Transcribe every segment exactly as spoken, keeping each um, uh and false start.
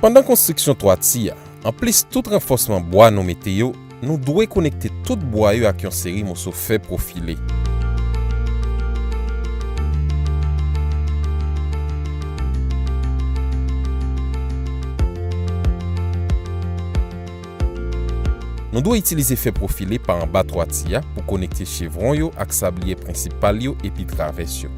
Pandan konstriksyon twati a, anplis tout ranfòsman bwa nou mete yo, nou dwe konekte tout bwa yo ak yon seri moso fè pwofile. Nou dwe itilize fè pwofile pa anba twati a pou konekte chevwon yo ak sabliye prensipal yo epi travès yo.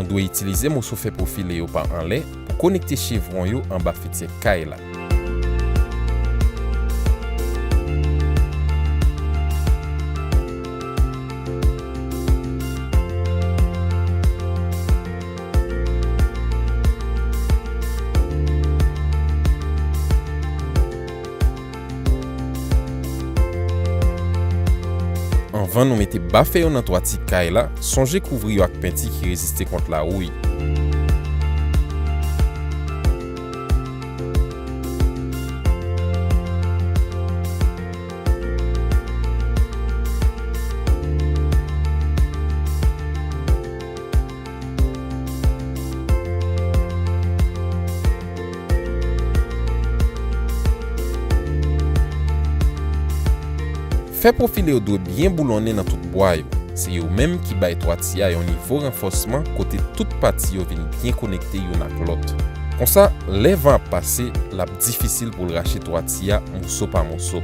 Nou dwe itilize moso fè pwofile yo pa anlè pou konekte chevwon yo anba fityè kay la. Anvan nou mete ba fè yo nan twati kay la, sonje kouvri yo ak penti ki reziste kont lawouy. Fè pwofile yo dwe byen boulonnen nan tout bwa yo. Se yo menm ki bay twati a yon nivo ranfòsman kote tout pati yo vin byen konekte youn ak lòt. Konsa, lè van ap pase, l ap difisil pou l rache twati a moso pa moso.